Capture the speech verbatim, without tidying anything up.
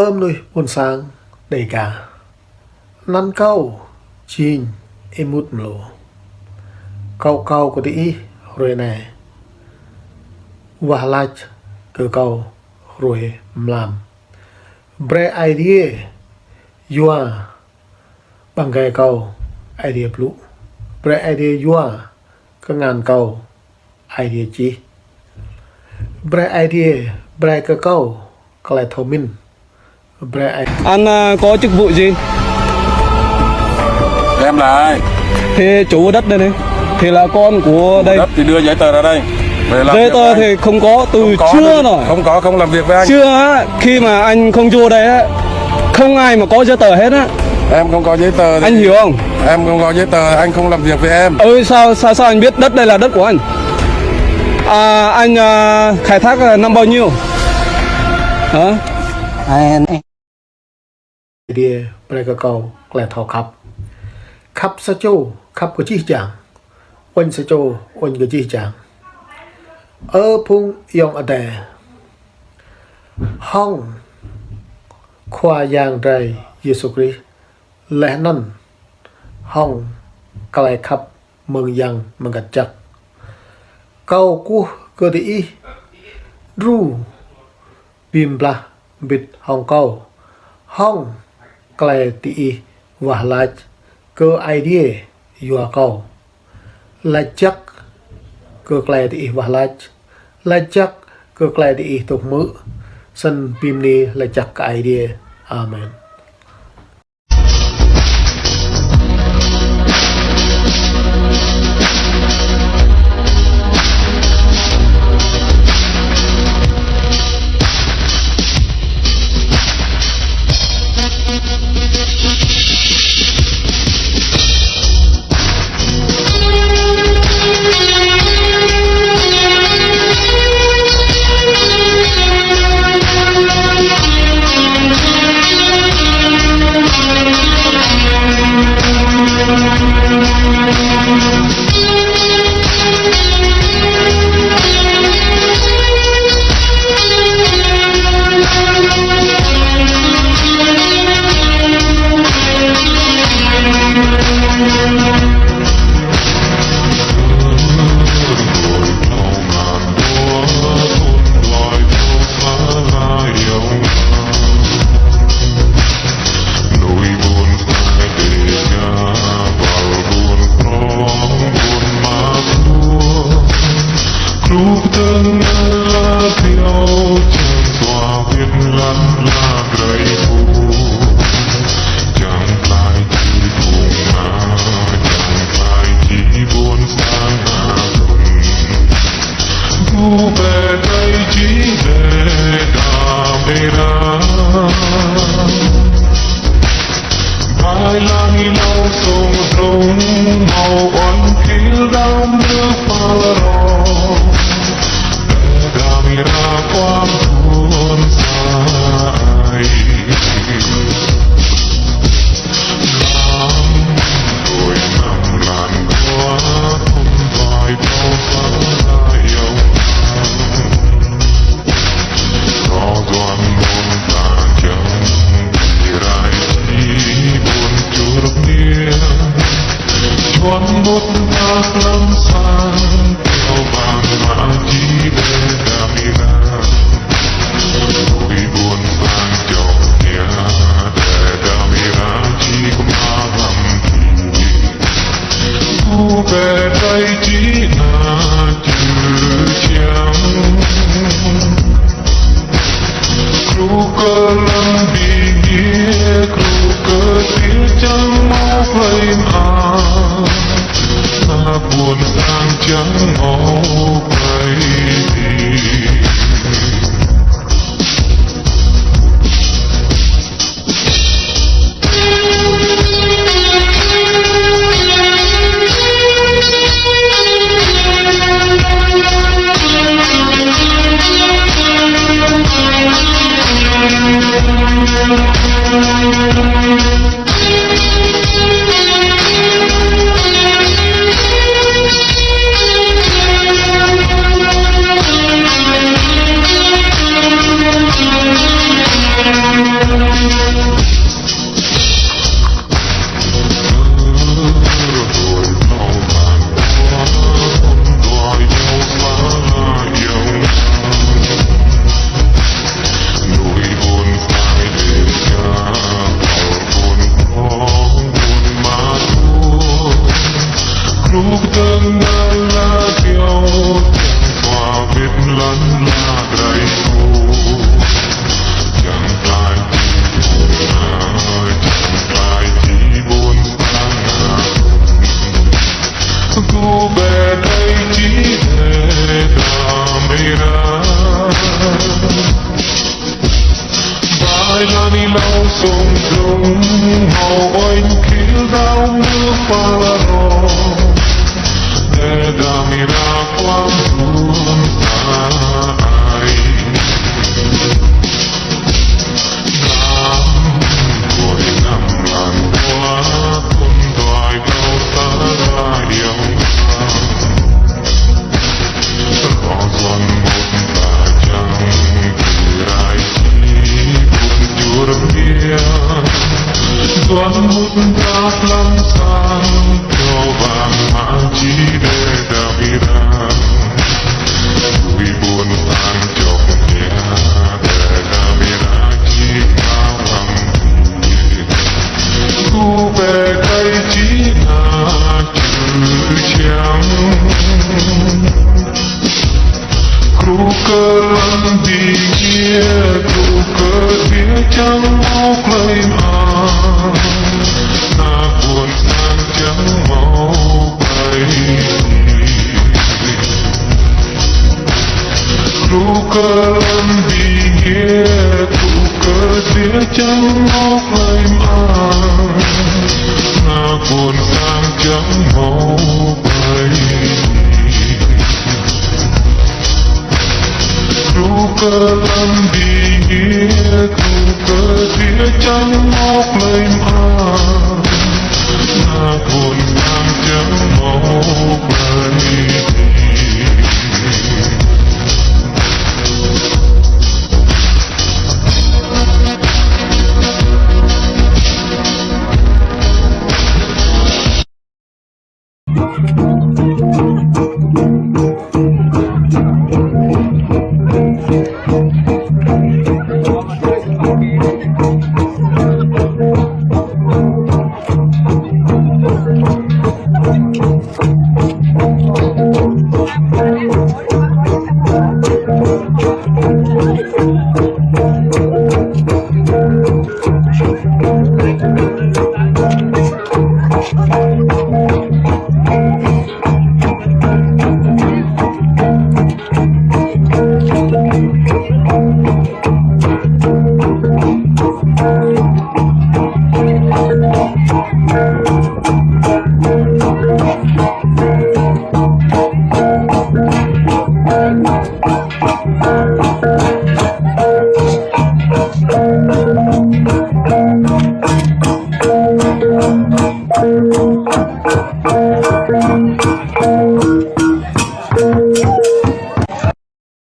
Ơ mơnuih ƀôn sang Đêga. Anăn kâo jing Êmut Mlô. Kâo akâo kơ diih hrơi anai. Wah lač kơ kâo hrơi mlam. Brơi Aê Diê yua ƀăng gai kâo, Aê Diê blŭ. Brơi Aê Diê yua kơ ngăn kâo, Aê Diê čih. Brơi Aê Diê brơi kơ kâo tơlơi thâo mĭn. Brơi Aê. Anh, à, có chức vụ gì? Em là ai? Thế chủ đất đây này. Thì là con của đây. Đất thì đưa giấy tờ ra đây. Về làm việc với anh. Giấy tờ thì không có, từ xưa rồi. Không có, không làm việc với anh. Xưa á, khi mà anh không vô đây á, không ai mà có giấy tờ hết á. Em không có giấy tờ thì... Anh hiểu không? Em không có giấy tờ, anh không làm việc với em. Ừ, sao, sao, sao anh biết đất đây là đất của anh? À, anh, à, khai thác, à, năm bao nhiêu? Hả? Aê Diê brơi kơ kâo tơlơi thâo khăp. Khăp sa čô, khăp kơ jih jang. Uêñ sa čô, uêñ kơ jih jang. Ơ phung ayŏng adơi. Hŏng Khua Yang drei Yêsu Krist. Laih anŭn hŏng tơlơi khăp mơ̆ng Yang Mơngăt Jăk. Kâo kơkuh kơ diih đru bi blah bit hŏng kâo, hŏng tơlơi diih wah lač kơ Aê Diê yua kâo. Lač jăk kơ tơlơi diih wah lač, lač jăk kơ tơlơi diih tŭ hmư̆, snăn bi mni lač jăk kơ Aê Diê. Amen. Dơ̆ng đa la kyâo, čang khua wĭt lăn la drơi pô. Čang klaih či ƀun, čang klaih či ƀun sang. Gŭ bĕ đơi či đe đa mira. Bai lani lau sông drung, hmâo oanh khil đao mưa pha la ro. Đe đa mira kuam ƀun sa ai. Nam kôi nam lan dua, ƀun dua ai kâo sa la yong. Rơkâo Yuan mŭt ta čang, kơ rai či ƀun jur biă. Yuan mŭt ta hlăm sang, kâo ƀang mă či đe đa mira. Tui ƀun sang čŏk biă, đe đa mira či ta hlăm biă. Gŭ bĕ đơi či na čư čiăng. Gru kơ lăn ƀing djiê, gru kơ djiê čang mâo klei mơak. Na ƀun sang čang mâo klei. Gru kơ lăn ƀing djiê, gru kơ djiê čang mâo klei mơak. Na ƀun sang čang mâo klei. Gru kơ lăn ƀing djiê, gru kơ djiê čang mâo klei mơak.